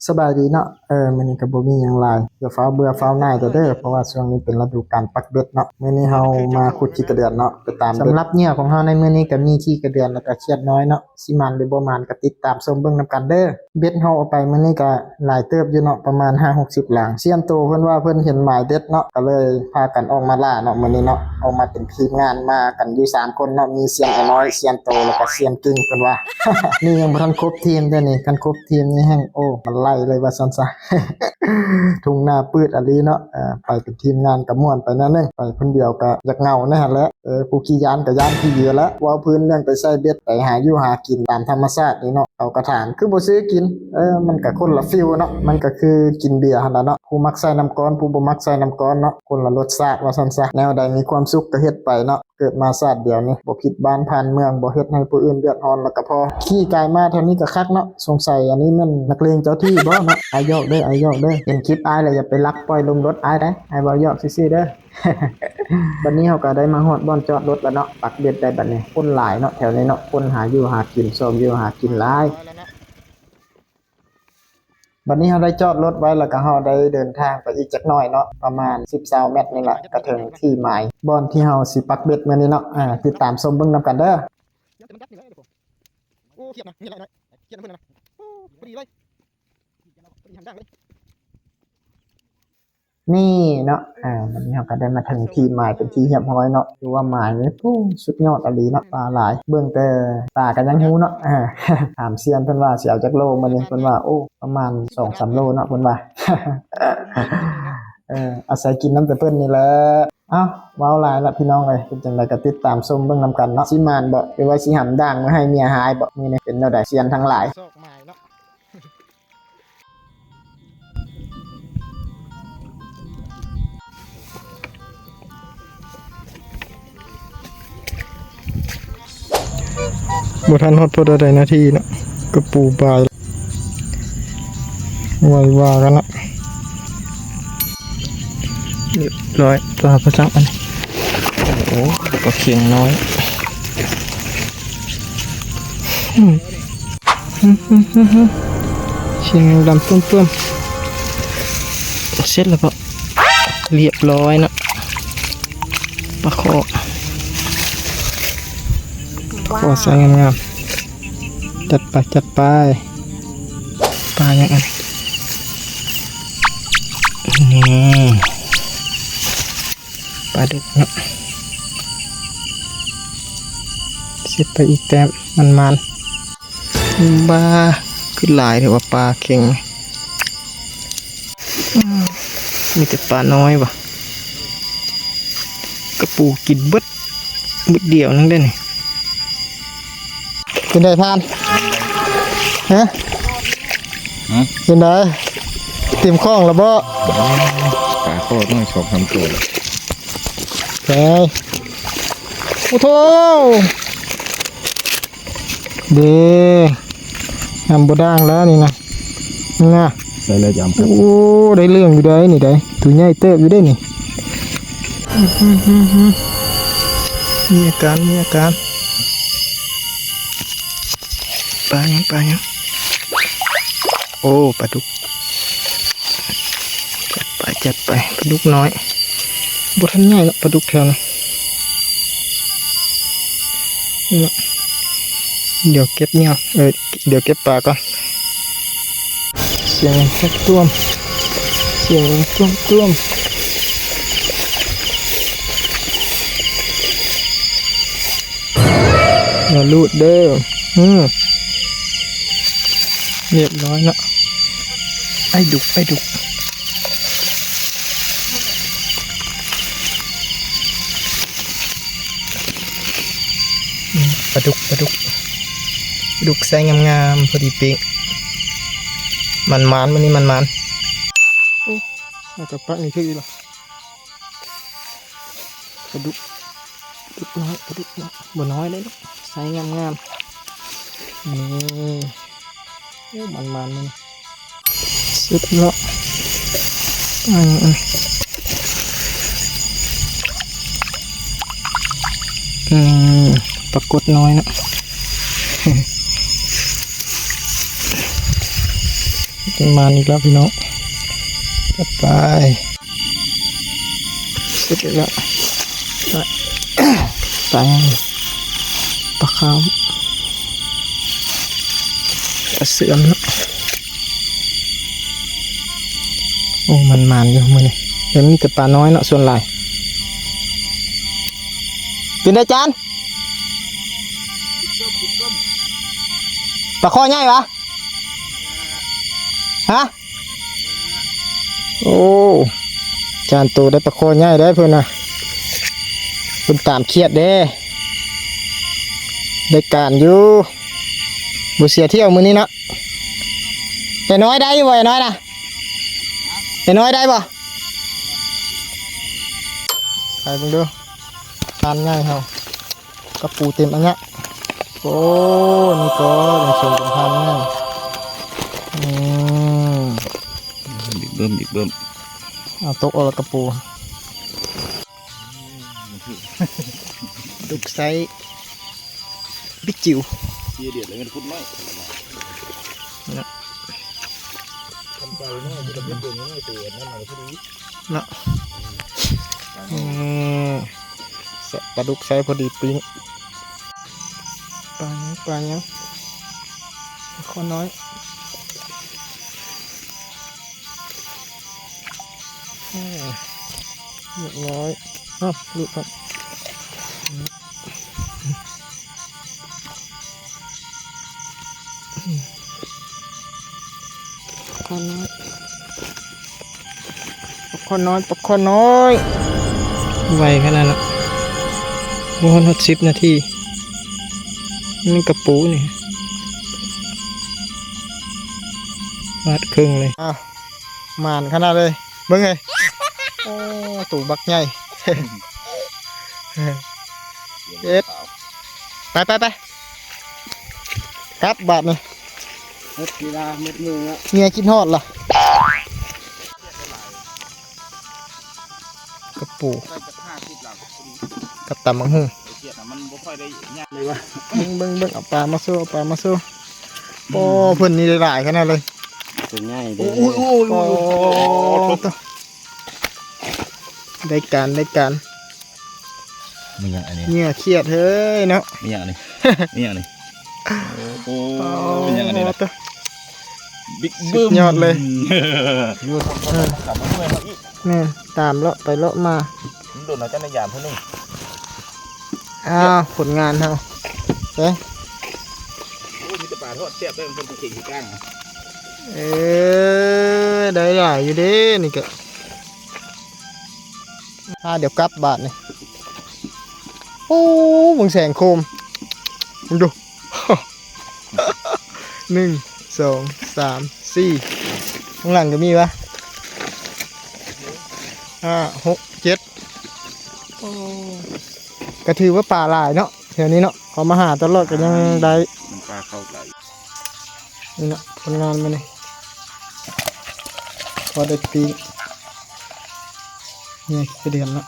ສະບາຍດີເນາະ. ເອີ ມື້ນີ້ກໍບໍ່ມີຫຍັງຫຼາຍ, ຢ່າຟ້າວເບື່ອຟ້າວໜ່າຍເດີ ເພາະວ່າຊ່ວງນີ້ເປັນລະດູການປັກເບັດເນາະ. ມື້ນີ້ເຮົາມາຂຸດຂີ້ກະເດືອນເນາະ ໄປຕາມເບັດ. ສຳລັບເຫຍື່ອຂອງເຮົາໃນມື້ນີ້ກໍມີຂີ້ກະເດືອນ ແລ້ວກໍຂຽດນ້ອຍເນາະ. ຊິໝານຫຼືບໍ່ໝານກໍຕິດຕາມຊົມເບິ່ງນຳກັນເດີ. ເບັດເຮົາເອົາໄປມື້ນີ້ກໍຫຼາຍເຕີບຢູ່ເນາະ ປະມານຫ້າຫົກສິບຫຼັງ. ຊຽນໂຕເພິ່ນວ່າເພິ່ນເຫັນໝາຍເດັດເນາະ ກໍເລີຍພາກັນອອກມາລ່າເນາະ ມື້ນີ້ເນາະ. ອອກມາເປັນທີມງານ ມາກັນຢູ່ສາມຄົນເນາະ, ມີຊຽນອ້າຍນ້ອຍ, ຊຽນໂຕ ແລ້ວກໍຊຽນກິ່ງເພິ່ນວ່າ. ນີ້ຍັງບໍ່ທັນຄົບທີມເດີນີ້, ຄັນຄົບທີມນີ້ແຮ່ງ ໂອ້ ມັນໄລ່ເລີຍວ່າຊັ້ນຊະ. ທົ່ງນາປືດອີ່ຫຼີເນາະ. ເອີ ໄປເປັນທີມງານກໍມ່ວນໄປແນວໜຶ່ງ, ໄປຄົນດຽວກໍຢາກເຫງົາແດ່ຫັ້ນແຫຼະ. ເອີ ຜູ້ຂີ້ຢ້ານກໍຢ້ານຜີແຫຼະ. ເວົ້າພື້ນເລື່ອງໄປໃສ່ເບັດ ໄປຫາຢູ່ຫາກິນຕາມທຳມະຊາດນີ້ເນາະ, ເຂົາກໍຖາມ ຄືບໍ່ຊື້ກິນ? ເອີ ມັນກໍຄົນລະຟີວເນາະ, ມັນກໍຄືກິນເບຍຫັ້ນລະເນາະ, ຜູ້ມັກໃສ່ນ້ຳກ້ອນ ຜູ້ບໍ່ມັກໃສ່ນ້ຳກ້ອນເນາະ, ຄົນລະລົດຊາດວ່າຊັ້ນຊະ. ແນວໃດມີຄວາມສຸກກໍເຮັດໄປເນາະ, ເກີດມາຊາດດຽວນີ້ ບໍ່ຜິດບ້ານຜ່ານເມືອງ ບໍ່ເຮັດໃຫ້ຜູ້ອື່ນເດືອດຮ້ອນແລ້ວກໍພໍ. ຂີ່ກາຍມາແຖວນີ້ກໍຄັກເນາະ. ສົງໄສອັນນີ້ແມ່ນນັກເລງເຈົ້າທີ່ບໍ່ເນາະ? ອ້າຍຫຍອກເດີ ອ້າຍຫຍອກເດີ. ເຫັນຄລິບອ້າຍແລ້ວຢ່າໄປລັກປ່ອຍລົມລົດອ້າຍໄດ໋, ອ້າຍເວົ້າຫຍອກຊື່ໆເດີ. ບັດນີ້ເຮົາກໍໄດ້ມາຮອດບ່ອນຈອດລົດແລ້ວເນາະ, ປັກເບັດໄດ້ບັດນີ້. ຄົນຫຼາຍເນາະ ແຖວນີ້ເນາະ, ຄົນຫາຢູ່ຫາກິນ ຊອກຢູ່ຫາກິນຫຼາຍ. ບັດນີ້ເຮົາໄດ້ຈອດລົດໄວ້ ແລ້ວກໍເຮົາໄດ້ເດີນທາງໄປອີກຈັກໜ້ອຍເນາະ, ປະມານສິບຊາວແມັດນີ້ແຫຼະ ກໍເຖິງທີ່ໝາຍ ບ່ອນທີ່ເຮົາຊິປັກເບັດມື້ນີ້ເນາະ. ຕິດຕາມຊົມເບິ່ງນຳກັນເດີ. ໂອ້ ຂຽດນະ ນີ້ແຫຼະນ້ອຍ ຂຽດນຳເພິ່ນນະ ໂອ້ ພໍດີເລີຍ ພໍດີຫາງດ່າງເລີຍ. ນີ້ເນາະ ອ່າ ບັດນີ້ເຮົາກໍໄດ້ມາເຖິງທີ່ໝາຍເປັນທີ່ຮຽບຮ້ອຍເນາະ. ຖືວ່າໝາຍນີ້ ໂອ້ ສຸດຍອດອີ່ຫຼີເນາະ, ປາຫຼາຍ. ເບິ່ງແຕ່ຕາກໍຍັງຮູ້ເນາະ. ອ່າ ຖາມຊຽນເພິ່ນວ່າຊິເອົາຈັກໂລມື້ນີ້, ເພິ່ນວ່າ ໂອ້ ປະມານສອງສາມໂລເນາະ ເພິ່ນວ່າ. ເອີ ອາໄສກິນນຳແຕ່ເພິ່ນນີ້ແຫຼະ. ເອົ້າ ເວົ້າຫຼາຍລະພີ່ນ້ອງເອີຍ, ເປັນຈັ່ງໃດກໍຕິດຕາມຊົມເບິ່ງນຳກັນເນາະ. ຊິໝານບໍ່ ຫຼືວ່າຊິຫຳດ່າງມາໃຫ້ເມຍຫາຍບໍ່ ມື້ນີ້? ເປັນແນວໃດ ຊຽນທັງຫຼາຍ? ບໍ່ທັນຮອດພໍເທົ່າໃດນາທີເນາະ ກະປູບາຍ ໄວວ່າກັນເນາະ. ຮຽບຮ້ອຍ ຕົວປາສັງອັນນີ້. ໂອ້ ປາເຄັງນ້ອຍ. ອືມ ສຽງດຳປຶ້ມໆ. ເສັດແລ້ວກໍ ຮຽບຮ້ອຍເນາະ ປາຄໍ່ ຄໍ່ໃສ່ງາມໆ. ຈັດໄປ ຈັດໄປ. ປາຫຍັງອັນນີ້? ປາດຸກເນາະ. ເສັດໄປອີກແຕ້ມ ມັນໝານ. ບ້າ ຄືຫຼາຍແທ້ວ່າປາເຄັງ. ມີແຕ່ປານ້ອຍຫວາ ກະປູກິນເບິດ ເບິດດຽວໜຶ່ງເດ້ນີ້. ເປັນໃດທ່ານ? ຮະ? ຮະ? ເປັນໃດ? ເຕັມຂ້ອງແລ້ວບໍ່? ປາຄໍ່ນ້ອຍສອງສາມໂຕ. ໂອ້ໂທ້ ເດ້ ຍຳບໍ່ດ່າງແລ້ວນີ້ນະ ນີ້ນະ. ໄດ້ແລ້ວຈຳ ໂອ້ ໄດ້ເລື່ອງຢູ່ໃດນີ້ໃດ ໂຕໃຫຍ່ເຕີບຢູ່ເດ້ນີ້. ມີອາການ ມີອາການ. ປາຫຍັງ ປາຫຍັງ? ໂອ້ ປາດຸກ. ຈັດໄປ ຈັດໄປ ປາດຸກນ້ອຍ. ບໍ່ທັນໃຫຍ່ເນາະ ປາດຸກແຖວນີ້. ດຽວເກັບເຫຍື່ອ ເອີ ດຽວເກັບປາກ່ອນ. ສຽງແຮກຕ້ວມ ສຽງຕ້ວມໆ. ຢ່າລູດເດີ. ອືມ ຮຽບຮ້ອຍເນາະ ໄອ້ດຸກ ໄອ້ດຸກ. ອືມ ປາດຸກ ປາດຸກ ປາດຸກໄຊງາມໆ ພໍດີປີ້ງ. ໝານໆ ມື້ນີ້ໝານໆ. ໂອ້ ມາກັບປາກນີ້ຖືກອີກລະ. ປາດຸກ ປາດຸກນ້ອຍ ປາດຸກນ້ອຍ ບໍ່ນ້ອຍເດ້ ໄຊງາມໆ. ນີ້ ໂອ້ ມັນໆ ມັນ ສຸດເນາະ. ອັນ ອັນ ອືມ ປາກົດນ້ອຍເນາະ. ມາອີກແລ້ວພີ່ນ້ອງ ໄປ ສຸດອີກແລ້ວ ໄປ ໄປ ປາຂາວ ປາເຊື່ອມເນາະ. ໂອ້ ມັນໝານຢູ່ມື້ນີ້ ແຕ່ມີແຕ່ປານ້ອຍເນາະ ສ່ວນຫຼາຍ. ເປັນໃດຈານ? ປາຄໍໃຫຍ່ຫວາ? ຮະ? ໂອ້ ຈານໂຕໄດ້ປາຄໍໃຫຍ່ໄດ້ເພິ່ນນະ ເພິ່ນຕາມຄຽດເດ້ ໄດ້ການຢູ່ ບໍ່ເສຍທ່ຽວມື້ນີ້ເນາະ. ແຕ່ນ້ອຍໄດ້ຢູ່ບໍ່ ແຕ່ນ້ອຍນະ? ແຕ່ນ້ອຍໄດ້ບໍ່? ໄປເບິ່ງດູ ທານໃຫຍ່ເຮົາ ກະປູເຕັມອັນເນີ້ຍ. ໂອ້ ນີ້ກໍຍັງຊົງເປັນທານໃຫຍ່. ອືມ ອີກເບິ່ມ ອີກເບິ່ມ ເອົາຕົກເອົາລະກະປູ ດຸກໄຊ ບິກຈິວ ເສຍເດືອດແລ້ວແມ່ນຄຸດນ້ອຍນະ ຄັນປານ້ອຍ ເນາະ ອືມ ປາດຸກໄຊພໍດີປີ້ງ. ປາຫຍັງ ປາຫຍັງ ປາຄໍນ້ອຍ. ອືມ ເລັກນ້ອຍ ເອົາ ຫຼຸດກ່ອນ ປາຄໍນ້ອຍ ປາຄໍນ້ອຍ ປາຄໍນ້ອຍ ໄວຂະໜາດເນາະ ບໍ່ຮອດ ຮອດສິບນາທີ ມັນກະປູນີ້ ບາດເຄິ່ງເລີຍ. ອ້າວ ໝານຂະໜາດເລີຍ ເບິ່ງເອີຍ ໂອ້ ໂຕບັກໃຫຍ່ ເຮັດ ໄປ ໄປ ໄປ ກັບບາດນີ້ ໝົດເວລາໝົດມື້ແລ້ວ ເມຍຄິດຮອດລະ ກະປູ ໃສ່ຈັກຫ້າສິບຫຼັງ ກັບຕຳບັກຫຸ່ງ ໄອ້ເກດນະ ມັນບໍ່ຄ່ອຍໄດ້ຍາກເລີຍວະ ເບິ່ງ ເບິ່ງ ເບິ່ງ ເອົາປາມາໂຊ ເອົາປາມາໂຊ ໂອ້ ເພິ່ນນີ້ໄດ້ຫຼາຍຂະໜາດເລີຍ ຕົວໃຫຍ່ເດ້ ໂອ້ຍ ໂອ້ຍ ໂອ້ຍ ໂອ້ຍ ໄດ້ການ ໄດ້ການ ແມ່ນຫຍັງອັນນີ້ ເຫຍື່ອຄຽດເຮີ້ຍເນາະ ແມ່ນຫຍັງອັນນີ້ ແມ່ນຫຍັງອັນນີ້ ໂອ້ ແມ່ນຫຍັງອັນນີ້ນະ ບິກບຶ້ມ ສຸດຍອດເລີຍ ຢູ່ ເອີ ຕາມເລາະໄປເລາະມາ ມັນດົນເຮົາຈະໄດ້ຍາມຜູ້ໜຶ່ງ ອ້າວ ຜົນງານເຮົາ ເອີ ໂອ້ ມີແຕ່ປາທອດແຊບເດີ ເພິ່ນເກັ່ງທີ່ກ້າງ ເອີ ໄດ້ຫຼາຍຢູ່ເດ້ນີ້ກະ ອ່າ ດຽວກັບບາດນີ້ ໂອ້ ເບິ່ງແສງໂຄມ ເບິ່ງດູ ໜຶ່ງ ສອງ ສາມ ສີ່ ຂ້າງຫຼັງກະມີວະ ຫ້າ ຫົກ ເຈັດ ໂອ້ ກະຖືວ່າປາຫຼາຍເນາະ ແຖວນີ້ເນາະ ເຂົາມາຫາຕະຫຼອດກະຍັງໄດ້ ມັນປາເຂົ້າຫຼາຍ ນີ້ເນາະ ຜົນງານມື້ນີ້ ພໍໄດ້ປີ້ງ ນີ້ກະເດືອນເນາະ